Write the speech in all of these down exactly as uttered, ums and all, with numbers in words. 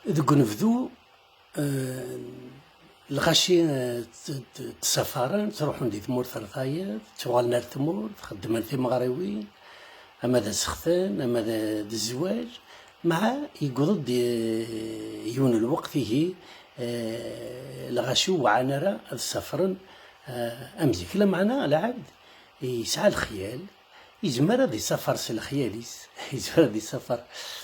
Deg unebdu, eh, lɣaci, eh, t-, t-, ttṣafaren, ttruḥun di tmurt ar tayeḍ, ttuɣalen ar tmurt, xeddmen timeɣriwin, ama d asextan, ama d, d zzwaǧ. Meɛa yewweḍ-d, eh, yiwen n lweqt ihi, eh, lɣaci ur wɛan ara ad ssafren, eh, am zik. Lameɛna lɛebd yesɛa lexyal, yezmer ad isafer s lexyal-is, yezmer ad isafer,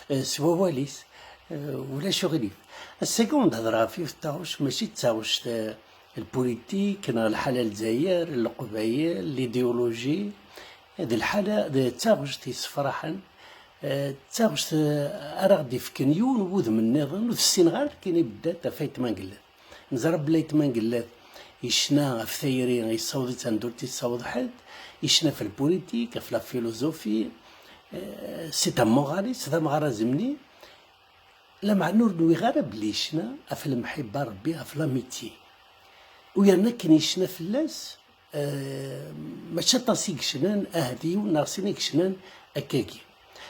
eh, s wawal-is, eh, ulac uɣilif. Ass-agi ur d-hedreɣ ɣef yiwet n taɣect, mačči d taɣect, eh, lpulitik, neɣ lḥala n Lezzayer, Leqbayel, l'idéologie, d lḥala, d taɣect yessefraḥen, eh, d taɣect, eh, ara ɣ-d-ifken yiwen n wudem nniḍen, ur tessineɣ ara akken i beddat ɣef Ayt Mangellat. Neẓra belli Ayt Mangellat yecna ɣef tayri, yessaweḍ-itt anda ur tt-yessaweḍ ḥedd, yecna ɣef lpulitik, ɣef la philosophie, eh, c'est un moraliste, d amɣar azemni, lameɛna ur nwiɣ ara belli yecna ɣef lemḥibba n Rebbi, ɣef l'amitié. U yerna akken yecna fell-as, eh, mačči aṭas i yecnan, ahat yiwen neɣ sin i yecnan akkagi.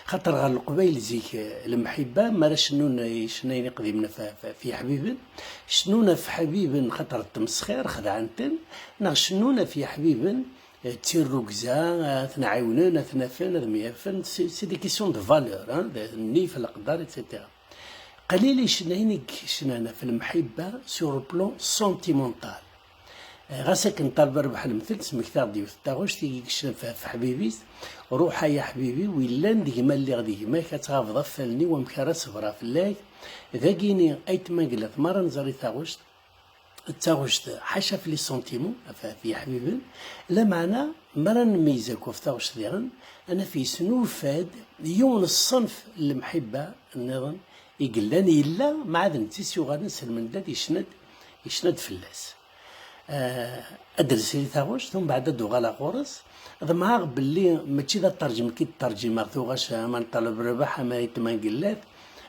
Xaṭer ɣer Leqbayel zik, eh, lemḥibba, mi ara cennun, eh, icennayen iqdimen ɣef, ɣef, ɣef yeḥbiben, cennun ɣef yeḥbiben xaṭer n tmesxir, xedɛen-ten, neɣ cennun ɣef yeḥbiben, eh, d tirrugza, ad ten-ɛiwnen, ad ten-afen, ad myafen, c'est, c'est des questions de valeur, hein, de nnif, leqder, et cetera. Qlil icennayen i yecnan ɣef lemḥibba sur le plan sentimental. Eh, ɣas akken Ṭaleb Rrbeḥ Lemtel tesmekta-ɣ-d yiwet n taɣect i yekcem ɣef, ɣef ḥbib-is, ruḥ ay aḥbib-iw, illan d gma lliɣ d gma-k, ad tɣabeḍ ɣef wallen-iw, amek ara ṣebreɣ fell-ak? Dagini, Ayt Mangellat, mi ara nẓer i taɣect, d taɣect ḥaca ɣef les sentiments, ɣef, ɣef yeḥbiben, lameɛna mi ara nmeyyez akk ɣef taɣect diɣen, ad naf yesnulfa-d yiwen n ṣṣenf n lemḥibba nniḍen i yellan, yella, mɛad netta i s-yuɣalen s lmendad, yecna-d, yecna-d fell-as. Eh, ad d-nesri taɣect, umbeɛd ad d-uɣaleɣ ɣur-s. Ḍemɛeɣ belli mačči d aṭerǧem i d-terǧimeɣ tuɣac, ama n Ṭaleb Rrbeḥ, ama Ayt Mangellat,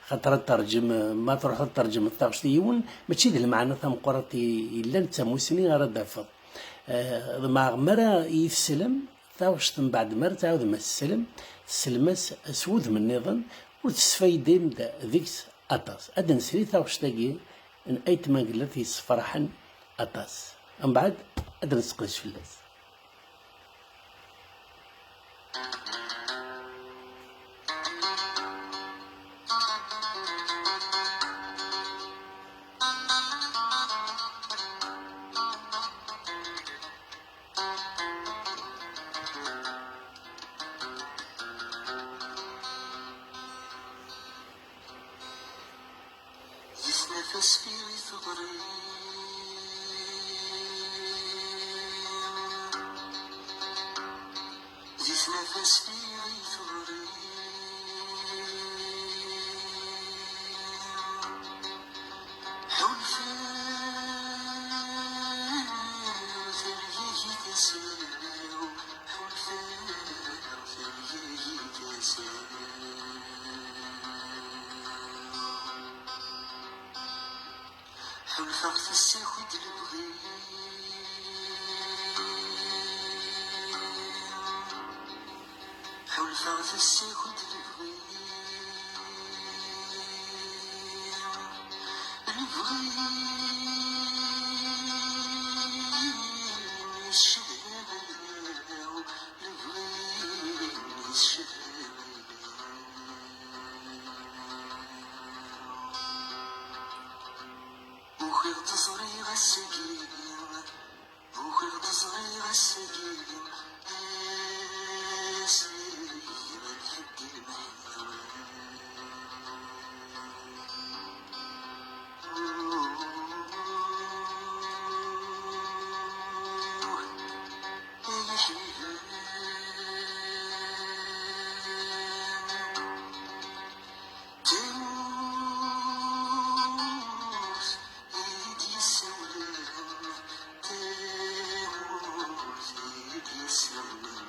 xaṭer ad terǧem, ma truḥeḍ ad terǧmeḍ taɣect i yiwen, mačči d lmeɛna tameqqrant i yellan d tamussni ara d-tafeḍ. Eh, ḍemɛeɣ mi ara iyi-teslem, taɣect mbeɛd mi ara tɛawdem ad teslem, teslem-as s wudem nniḍen, ur tesfaydim d-, deg-s aṭas. Ad d-nesri taɣect-agi n Ayt Mangellat yessefraḥen aṭas. Mbeɛd ad d-nesseqdec fell-as. Di tnafa-s fi i teḍrim, di tnafa-s fi i teḍrim, ḥulfan tergagi tasa-w, ḥulfan tergagi tasa-w. Ḥulfaɣ tessaki-d lebɣi, ḥulfaɣ tessaki-d lebɣi, lebɣi yessedham, lebɣi yessedham. Ukiɣ-d ẓriɣ ass-agi, ukiɣ-d ẓriɣ ass-agi, ass-agi ad ḥedd ilmeḥ. Ay iḥbiben, tamurt i d-yessawlen, tamurt i d-yessawlen,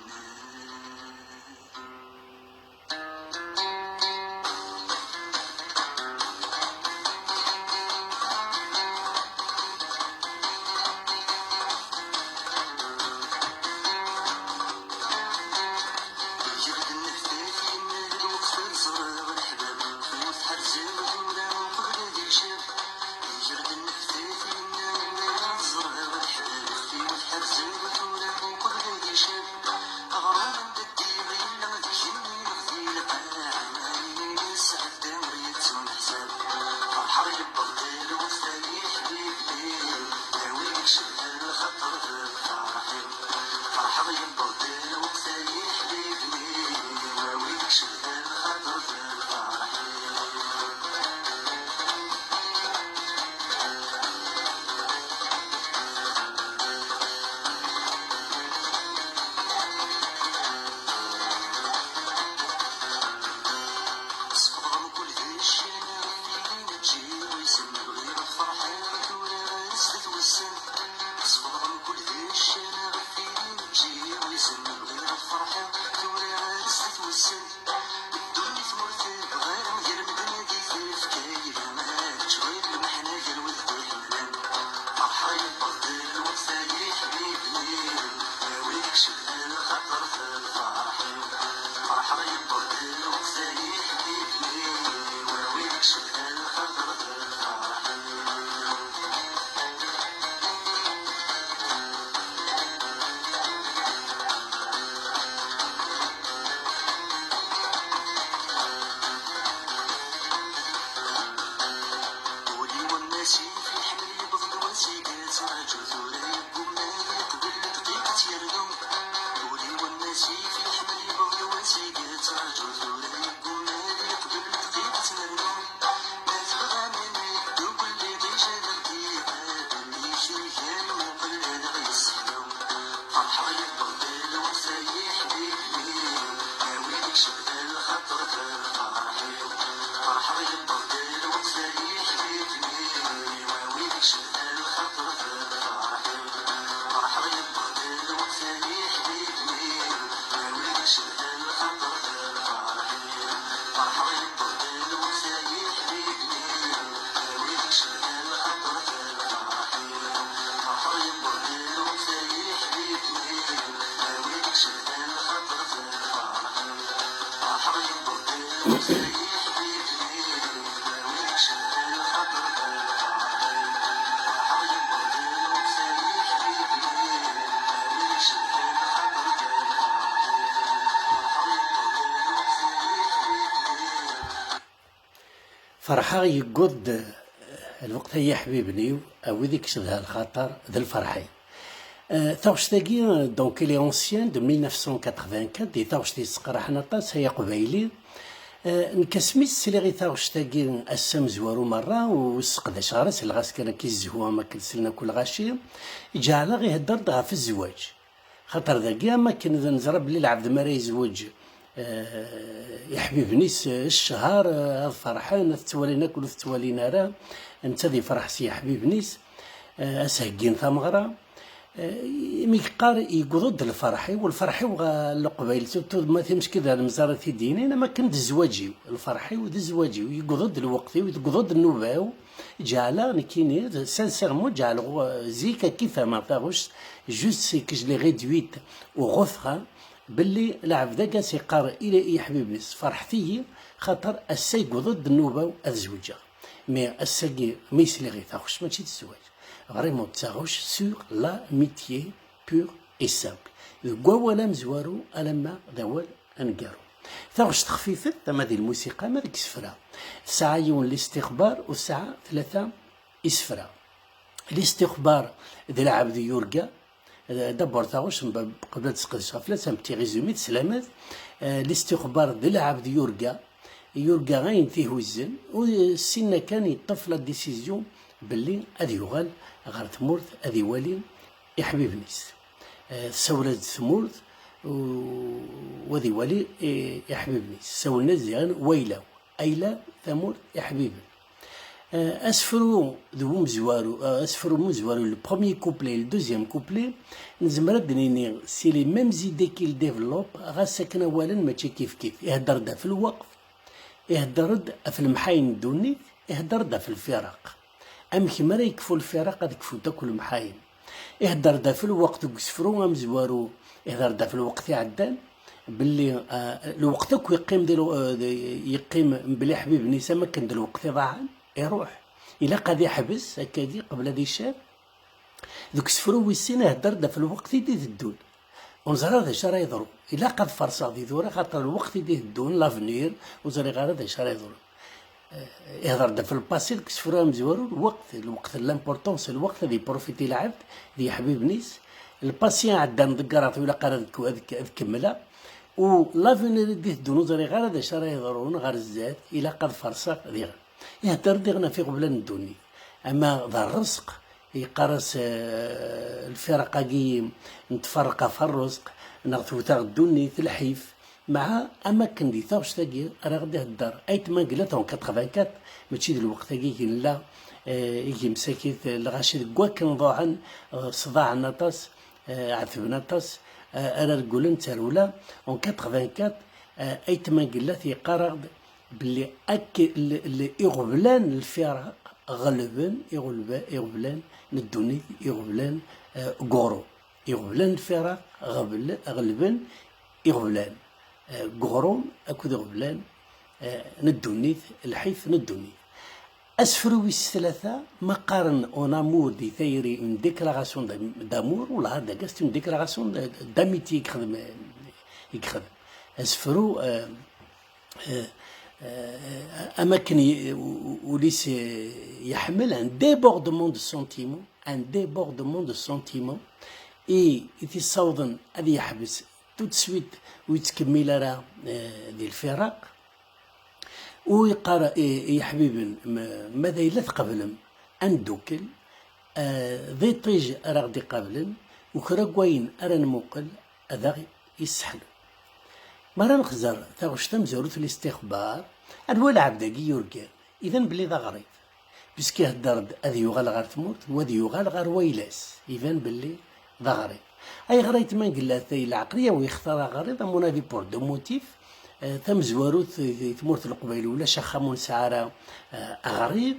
Ferḥeɣ yewweḍ-d lweqt ay iḥbiben-iw, a wid i icedha lxaṭer d lferḥ-iw. Eh, taɣect-agi, donc, elle est ancienne, de mille neuf cent quatre-vingt-quatre, di taɣect yesseqraḥen aṭas, ay aqbayli. Eh, nekk asmi s-sliɣ i taɣect-agi ass amezwaru merra, ur sseqdaceɣ ara, selleɣ-as kan akka i zzhu am akken sellen akk lɣaci, ǧeɛleɣ ihedder-d ɣef zzwaǧ. Xaṭer dagi, am akken d neẓra belli lɛebd mi ara yezweǧ, eh, iḥbiben-is, eh, ccher, eh, ad ferḥen, ad t-ttwalin akk, ur t-ttwalin ara, netta ad yefreḥ s yiḥbiben-is, eh, ad s-heggin tameɣra. Eh, mi yeqqar, yewweḍ-d lferḥ-iw, lferḥ-iw ɣer Leqbayel, surtout ma timecki d lemẓara t-id-yinin, am akken d zzwaǧ-iw, lferḥ-iw d zzwaǧ-iw, yewweḍ-d lweqt-iw, yewweḍ-d nnuba-w, ǧeɛleɣ nekkini, sincèrement, ǧeɛleɣ, eh, zik akka i fehmeɣ taɣect, juste c'est que je l'ai réduite au refrain, belli lɛebd-agi as-iqqar i, i yiḥbiben-is, ferḥet-iyi, xaṭer ass-a yewweḍ-d nnuba-w ad zewǧeɣ. Mais ass-agi, mi sliɣ i taɣect, mačči d zzwaǧ. Vraiment, d taɣect sur l'amitié pure et simple. Deg wawal amezwaru alamma d awal aneggaru. Taɣect xfifet, ama di lmusiqa, ama deg isefra. Tesɛa yiwen listixbar u tesɛa tlata isefra. Listixbar d lɛebd yurga, eh, d'abord taɣect, mba-, qbel ad tesqedceɣ fell-as, un petit résumé, d sslamad. Eh, listixbar d lɛebd yurga, yurga ayen t-ihuzzen, u ssinna kan yeṭṭef la décision belli ad yuɣal ɣer tmurt ad iwali iḥbiben-is. Eh, tessawel-as-d tmurt, u-, u ad iwali i-, iḥbiben-is. Ssawlen-as diɣen wayla-w. Ayla, tamurt, iḥbiben. Eh, asefru d umezwaru, eh, asefru umezwaru, le premier couplet, le deuxième couplet, nezmer ad d-nini, c'est les mêmes idées qu'il développe, ɣas akken awalen mačči kifkif. Ihedder-d ɣef lweqt, ihedder-d ɣef lemḥayen n ddunit, ihedder-d ɣef lfiraq. Amek mi ara yekfu lfiraq, ad kfunt akk lemḥayen. Ihedder-d ɣef lweqt deg usefru amezwaru, ihedder-d ɣef lweqt iɛeddan, belli, ah, lweqt akk yeqqim di lw-, ah, di, yeqqim mebla iḥbiben-is am akken d lweqt iḍaɛen, iruḥ. Ilaq ad iḥbes akkagi qbel ad icab. Deg usefru wis sin, ihedder-d ɣef lweqt i d-iteddun. Ur neẓri ara d acu ara yeḍrun. Ilaq ad farṣeɣ di tura, xaṭer lweqt i d-iteddun, l'avenir, ur ẓriɣ ara d acu ara yeḍrun. Eh, ihḍer-d ɣef lpasi deg usefru amezwaru, lweqt, lweqt, l'importance, lweqt ad yeprofiti lɛebd d yiḥbiben-is. Lpasi iɛeddan ḍeggreɣ-t, ur ilaq ara ad k-, ad k-, ad kemmleɣ. U l'avenir i d-iteddun ur ẓriɣ ara d acu ara yeḍrun ɣer zdat, ilaq ad farṣeɣ diɣen. Ihedder diɣen ɣef iɣeblan n ddunit. Ama d rrezq, yeqqar-as, eh, lfiraq-agi n tferqa ɣef rrezq, neɣ tewt-aɣ ddunit, lḥif, meɛa am akken di taɣect-agi ara ɣ-d-ihedder Ayt Mangellat en quatre-vingt-quatre, mačči d lweqt-agi i nella, eh, i yemsakit, eh, lɣaci deg wakken ḍuɛen, eh, ṣḍaɛen aṭas, eh, ɛetben aṭas, eh, ara regglen d tarewla. En quatre-vingt-quatre, eh, Ayt Mangellat yeqqar-aɣ-d belli ak-, l-, l-, iɣeblan n lfiraq ɣelben iɣelba-, iɣeblan n ddunit, iɣeblan, eh, n uɣrum. Iɣeblan n lfiraq ɣebl-, ɣelben iɣeblan, eh, n uɣrum akked iɣeblan, eh, n ddunit, lḥif n ddunit. Asefru wis tlata, ma qqaren en amour di tayri une déclaration d'am-, d'amour, wellah d agast une déclaration de, d'amitié i yexdem, i yexdem. Asefru, eh, eh, eh, am akken y-, u-, u-, ul-is, eh, yeḥmel un débordement de sentiments, un débordement de sentiments, i, i t-yessawḍen ad yeḥbes tout de suite, ur yettkemmil ara, eh, di lfiraq. U yeqqar i, i yiḥbiben, ma, ma d ayla tqeblem ad neddukel, eh, d iṭij ara ɣ-d-iqablen, u kra n wayen ara nmuqel ad aɣ-yesseḥlu. Mi ara nexzer taɣect tamezwarut n listixbar, anwa lɛebd-agi yurgan? Iban belli d aɣrib. Puisque ihedder-d ad yuɣal ɣer tmurt, u ad yuɣal ɣer wayla-s. Iban belli d aɣrib. Ayɣer Ayt Mangellat lɛeqliya-w yextar aɣrib? À mon avis, pour deux motifs. Eh, tamezwarut, di tmurt n Leqbayel ulac axxam ur nesɛi ara, eh, aɣrib.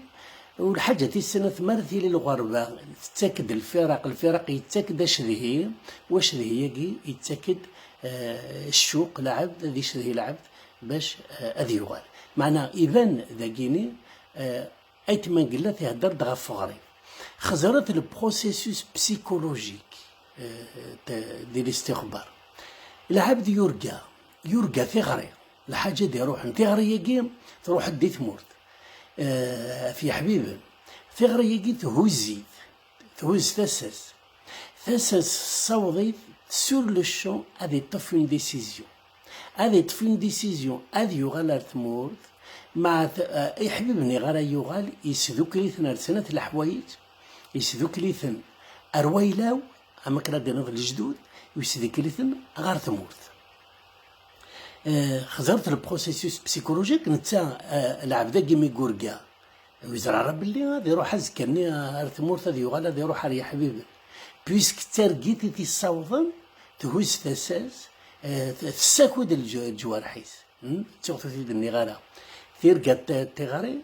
U lḥaǧa tis snat, mi ara tili lɣerba, tettak-d lfiraq, lfiraq yettak-d acedhi, u acedhi-agi yettak-d, eh, ccuq lɛebd, ad icedhi lɛebd bac, eh, ad yuɣal. Meɛna iban dagini, eh, Ayt Mangellat ihedder-d ɣef uɣrib. Xezret le processus psychologique, eh, te-, di listixbar. Lɛebd yurga, yurga tiɣri, lḥaǧa d-iruḥen. Tiɣri-agi truḥ-d di tmurt. Eh, ɣef yeḥbiben. Tiɣri-agi thuzz-it, thuzz tasa-s. Tasa-s tessaweḍ-it sur le champ ad iṭṭef une décision. Ad iṭṭef une décision, ad yuɣal ar tmurt, ma t-, eh, iḥbiben iɣer ara yuɣal, yesdukel-iten ar snat leḥwayeǧ, yesdukel-iten ar waylaw, am akken ad d-tiniḍ lejdud, yesdukel-iten ɣer tmurt. Eh, xẓer-t le processus psychologique, netta, eh, lɛebd-agi mi yurga, ur yeẓri ara belli ad iruḥ azekka-nni ar tmurt, ad yuɣal ad iruḥ ar yeḥbiben. Puisque d targit i t-yessawḍen, thuzz tasa-s, eh, t-, tessakud lǧ-, leǧwareḥ-is. Hmm? Ttuɣ ur t-id-nniɣ ara. Tirga t-, tiɣri,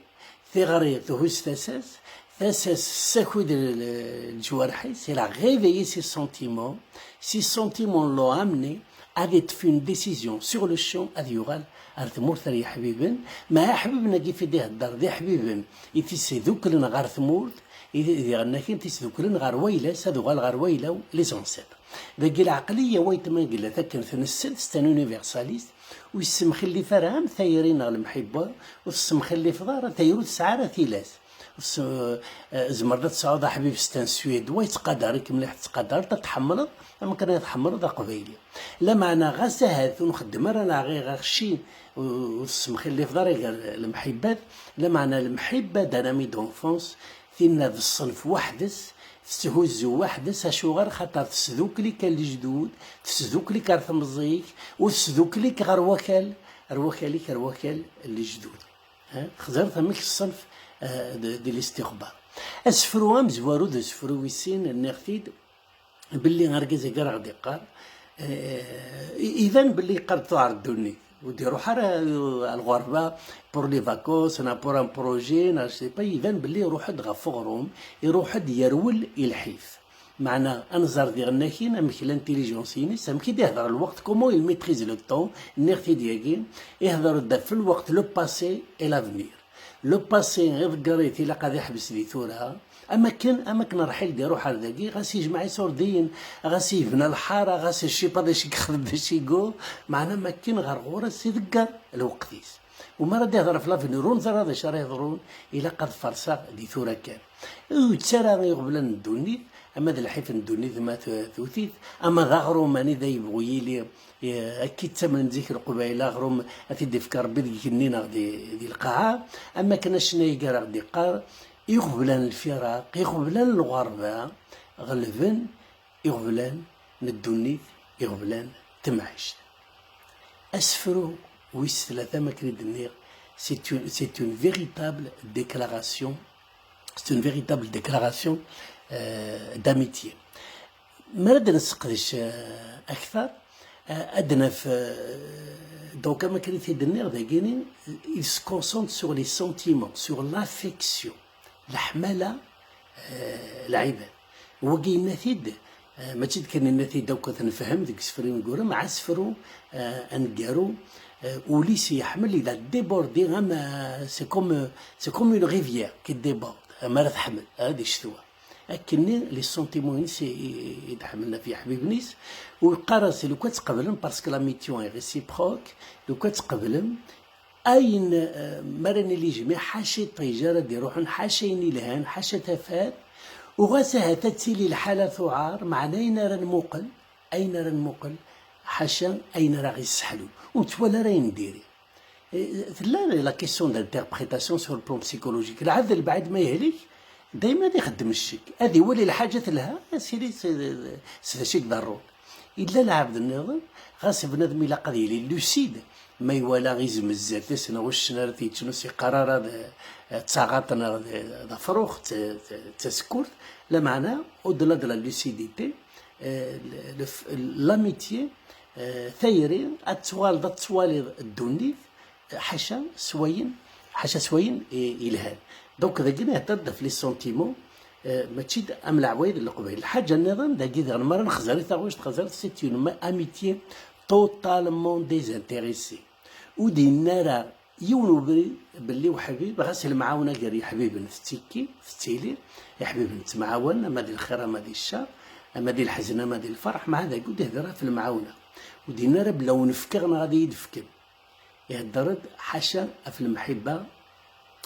tiɣri thuzz tasa-s, tasa-s tessakud l-, l-, leǧwareḥ-is, elle a réveillé ses sentiments. Ces sentiments l'ont amené ad iṭṭef une décision sur le champ, ad yuɣal ar tmurt ar yeḥbiben. Ma iḥbiben-agi fi d-ihedder d iḥbiben i t-isduklen ɣer tmurt, i d-, diɣen akin t-isduklen ɣer wayla-s, ad uɣal ɣer wayla-w, les ancêtres. Dagi lɛeqliya waytma i yella takken tnessen, c'est un universaliste, ur yessemxillif ara am tayri neɣ lemḥibba, ur tessemxillifeḍ ara, tayri ur tesɛi ara tilas. Ur s-, eh, tzemreḍ ad tesɛuḍ aḥbib c'est un Suédois, yettqadar-ik mliḥ, tettqadareḍ, ad tḥemmleḍ am kan ad tḥemmleḍ aqbayli. Lameɛna ɣas ahat ur nxeddem ara neɣ ɣiɣ axci, ur, ur tessemxillifeḍ ara gar lemḥibbat, lameɛna lemḥibba d un ami d'enfance, tinna d ṣṣenf weḥd-s, tetthuzzu weḥd-s, acuɣer? Xaṭer tesdukel-ik ar lejdud, tesdukel-ik ar temẓi-k, ur tesdukel-ik ɣer wakal, ar wakal-ik, ar wakal n lejdud. Ha? Xẓer-t amek ṣṣenf, eh, d, d listixbar. Asefru amezwaru d asefru wis sin, nniɣ-t-id, belli argaz-agi ara ɣ-d-iqqar, eh, i-, iban belli yeqqar-d tuɛer ddunit, ur d-iruḥ ara, eh, ar lɣerba pour les vacances, neɣ pour un projet, neɣ je sais pas, iban belli iruḥ-d ɣef uɣrum, iruḥ-d yerwel i lḥif. Meɛna, ad nẓer diɣen akin amek l'intelligence-ines, amek i d-ihder lweqt, comment il maîtrise le temps, nniɣ-t-id yagi, ihder-d ɣef lweqt, le passé et l'avenir. Le passé, iḍegger-it, ilaq ad iḥbes di tura, am akken, am akken ṛḥil d-iruḥ ar dagi, ɣas yejmeɛ isurdiyen, ɣas yebna lḥara, ɣas icipaḍ acu yexdem d acigu, meɛna am akken ɣer ɣur-s iḍegger lweqt-is. U mi ara d-ihder ɣef l'avenir, ur neẓri ara d acu ara yeḍrun, ilaq ad farseɣ di tura kan. Ur yettu ara iɣeblan n ddunit, ama d lḥif n ddunit ma t-, tewwet-it, ama d aɣrum anida yebɣu yili, eh, akka i ttamen zik Leqbayel aɣrum ad t-id-ifk Rebbi deg igenni neɣ di, di lqaɛa, am akken acennay-agi ara ɣ-d-iqqar, iɣeblan n lfiraq, iɣeblan n lɣerba, ɣelben iɣeblan n ddunit, iɣeblan n temɛict. Asefru wis tlata, ma akken i d-nniɣ, c'est une, c'est une véritable déclaration, c'est une véritable déclaration, euh, d'amitié. Mi ara d-nesseqdec, euh, akteṛ, euh, ad naf, euh, donc, am akken i t-id-nniɣ dagini, il se concentre sur les sentiments, sur l'affection. Leḥmala, eh, lɛibad. Wagi yenna-t-id, eh, mačči d kan yenna-t-id akk, ad t-nefhem deg isefra ineggura, mɛa asefru, eh, aneggaru, eh, ul-is yeḥmel, il a débordé, am, eh, c'est comme, c'est comme une rivière qui déborde, am ara teḥmel, eh, di ccetwa. Akkenni, les sentiments-ines i, i, i d-ḥemmlen ɣef yeḥbiben-is, u yeqqar-as, lukan tqeblem, parce que l'amitié est réciproque, lukan tqeblem, ayen, eh, mi ara nili jmiɛ, ḥaca iṭij ara d-iruḥen, ḥaca ayen ilhan, ḥaca tafat, u ɣas ahat ad tili lḥala tuɛer, meɛna ayen ara nmuqel, ayen ara nmuqel, ḥaca ayen ara ɣ-isseḥlun. Ur nettwali ara ayen n diri. Eh, tella la question d'interprétation sur le plan psychologique. Lɛebd lbaɛid ma yehlik, dayma ad ixeddem ccek. Ad iwali lḥaǧa telha, ad s-yili s, s d acu i iḍerrun. Yella lɛebd nniḍen, ɣas bnadem ilaq ad yili lucide, ma iwala izem zdat-s neɣ uccen ara t-yettnus, yeqqar ara d, d taɣaṭ neɣ d, d afrux, d, d, d tasekkurt, lameɛna, au-delà de la lucidité, eh, le, le, l'amitié, eh, tayri, ad twaliḍ, ad twaliḍ ddunit, ḥaca s wayen, ḥaca s wayen i, ilhan. Donc, dagi nehder-d ɣef les sentiments, eh, mačči d am leɛwayed n Leqbayel. Lḥaǧa nniḍen, dagi diɣen, mi ara nexzer i taɣect, xzer, c'est une ma-, amitié totalement désintéressée. Ur d-yenna ara yiwen ubrid belli uḥbib, ɣas lemɛawna gar yeḥbiben tettikki, tettili, iḥbiben ttemɛawanen, ama di lxir, ama di ccer, ama di leḥzen, ama di lferḥ, mɛa dagi ur d-ihder ɣef lemɛawna. Ur d-yenna ara belli ad wen-fkeɣ neɣ ad iyi-d-fken. Ihedder-d ḥaca ɣef lemḥibba,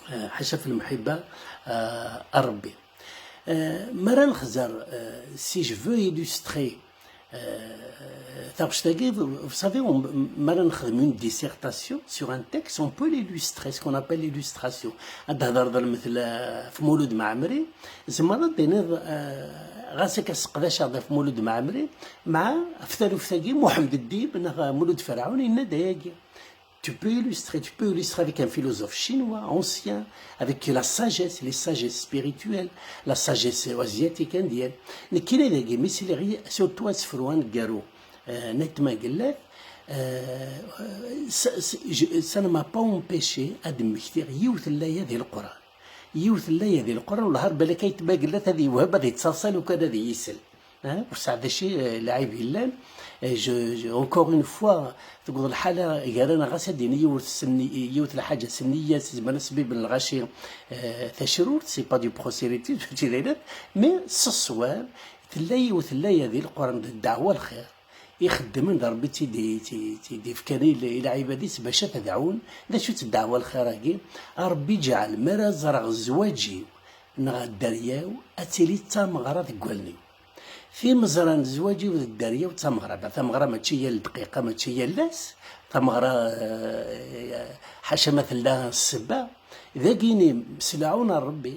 Eh, ḥaca ɣef lemḥibba, eh, a Ṛebbi. Eh, mi ara nexzer, eh, si je veux illustrer, eh, taɣect-agi, vous savez, on, mi ara nexdem une dissertation sur un texte, on peut l'illustrer, ce qu'on appelle l'illustration. Ad d-hedreḍ lmetl, eh, ɣef Mulud Mɛemmri, tzemreḍ ad d-tiniḍ, eh, ɣas akka sseqdaceɣ-d ɣef Mulud Mɛemmri, meɛna ɣef taluft-agi, Muḥemmed Ddib neɣ Mulud Ferɛun yenna-d ayagi. Tu peux illustrer, tu peux illustrer avec un philosophe chinois, ancien, avec la sagesse, les sagesses spirituelles, la sagesse asiatique, indienne. Nekkini dagi, mi sliɣ i, surtout asefru aneggaru, euh, n Ayt Mangellat, euh, ça, c'est- je- ça ne m'a pas empêché ad mmektiɣ yiwet n laya di Leqran. Yiwet n laya di Leqran, wellah ar balak Ayt Mangellat ad yewhem, ad yettaḍsa lukan ad iyi-isel. Hein? Ur sɛiɣ d acu, eh, lɛib yellan. Eh, je, je, encore une fois, tewweḍ lḥala gar-aneɣ, ɣas ad d-yini yiwet senni-, yiwet lḥaǧa senniya, s zzman asbib n lɣaci, eh, tacrurt, c'est pas du prosélytisme, mačči d ayla-t, mais s ṣṣwab, tella yiwet n laya di Leqran d ddeɛwa lxir, ixeddmen d Ṛebbi i tt-id-, i tt-, i tt-id-ifkan i l-, i lɛibad-is bac ad t-dɛun. D acu-tt ddeɛwa lxir-agi? A Ṛebbi ǧɛel mi ara ẓreɣ zzwaǧ-iw neɣ dderya-w ad tili d tameɣra deg wallen-iw. Timeẓra n zzwaǧ-iw d dderya-w d tameɣra. Ba, tameɣra mačči yal dqiqa, mačči yal ass. Tameɣra, eh, ḥaca ma tella ssebba. Dagini, s lɛun n Ṛebbi,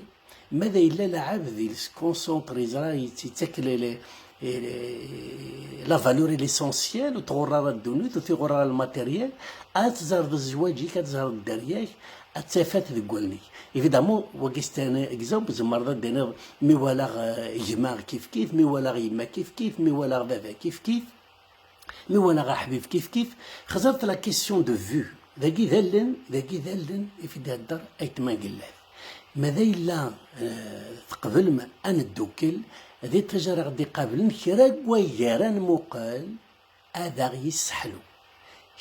ma d yella lɛebd i s-concentre, yeẓra, yettak le, le, le, la valeur est l'essentiel, ur tɣurr ara ddunit, ur t-iɣurr ara le matériel, ad tẓerreḍ zzwaǧ-ik, ad tẓerreḍ dderya-k, ad tafat deg wallen-ik. Évidemment, wagi c'est un exemple, tzemreḍ ad d-tiniḍ, mi walaɣ, eh, gma kif kif, mi walaɣ yemma kif kif, mi walaɣ baba kif kif, mi walaɣ aḥbib kif kif. Xẓer-t, la question de vue. Dagi d allen, dagi d allen i f-id-ihedder Ayt Mangellat. Ma d ayla, eh, tqeblem ad neddukkel, d iṭij ara ɣ-d-iqablen, kra n wagar ad nmuqel, ad aɣ-yesseḥlu.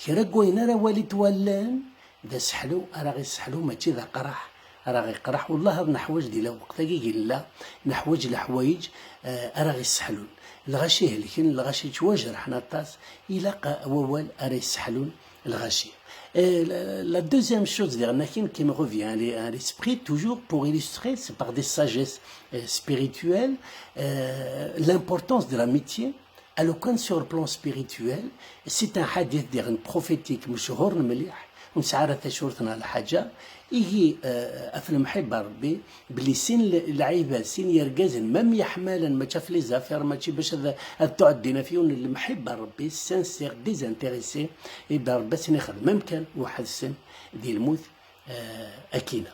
Kra n wayen ara walit wallen, d aseḥlu ara ɣ-yesseḥlu, mačči d aqraḥ ara ɣ-iqraḥ. Wellah ad neḥwaǧ di lweqt-agi i nella, neḥwaǧ leḥwayeǧ, eh, ara ɣ-yesseḥlun. Lɣaci helken, lɣaci ttwajerḥen aṭas, ilaq wawal ara yesseḥlun lɣaci. Eh, la, la deuxième chose, diɣen akin, qui me revient à l'e-, à l'esprit, toujours pour illustrer, c'est par des sagesses, eh, spirituelles, eh, l'importance de l'amitié. Alors, quand sur le plan spirituel, c'est un hadith, diɣen, prophétique, mechur mliḥ, ur nesɛi ara tacurt neɣ lḥaǧa, igi, eh, ɣef lemḥibba n Ṛebbi, belli sin l-, lɛibad, sin yergazen, même yeḥmalen, mačči ɣef les affaires, mačči bac ad, ad ttɛeddin ɣef yiwen, lemḥibba n Ṛebbi, sincère, désintéressée, i Ṛebbi ad sen-ixdem amkan weḥd-sen di lmut, eh, akkin-a.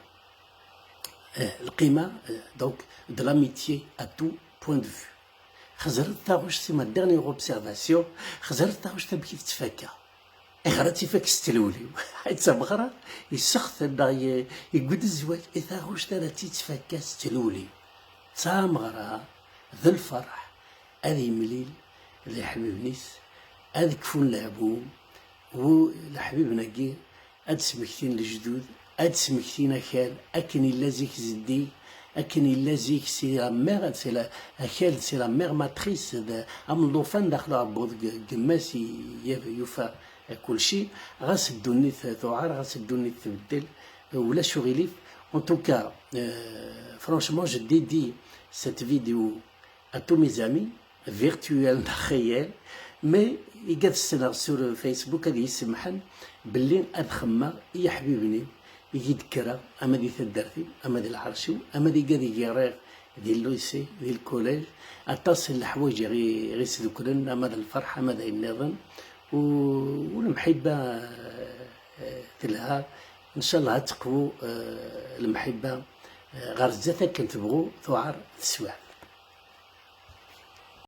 Eh, lqima, eh, donc, de l'amitié à tout point de vue. Xezret taɣect, c'est ma dernière observation, xezret taɣect amek i tettfakka. Ayɣer ad tt-ifak s tlewliw? Ay d tameɣra, yessexten neɣ ye-, yewwi-d zzwaǧ, i taɣect ara tt-ittfakka s tlewliw. D tameɣra, d lferḥ, ad yemlil d iḥbiben-is, ad kfun lehmum, u leḥbiben-agi ad d-smektin lejdud, ad d-smektin akal, akken yella zik zeddig, akken yella zik si la mère, c'est la, akal, c'est la mère matrice, d am llufan daxel uɛebbuḍ g-, gemma-s i-, yufa kulci, ɣas ddunit tuɛer, ɣas ddunit tbeddel, ulac uɣilif. En tout cas, euh, franchement, je dédie cette vidéo à tous mes amis, virtuels neɣ réels, mais igad ssneɣ sur Facebook ad yi-semḥen belli ad xemmeɣ i yeḥbiben-iw i yi-d-kkreɣ, ama di taddart-iw, ama di lɛerc-iw, ama d igad i giɣ riɣ di lycée, di lkulij, aṭas n leḥwayeǧ i ɣ-, i ɣ-isduklen, ama d lferḥ, ama d ayen nniḍen, u, u lemḥibba, eh, telha, ncallah ad teqwu, eh, lemḥibba, eh, ɣer zdat akken tebɣu tuɛer teswiɛt.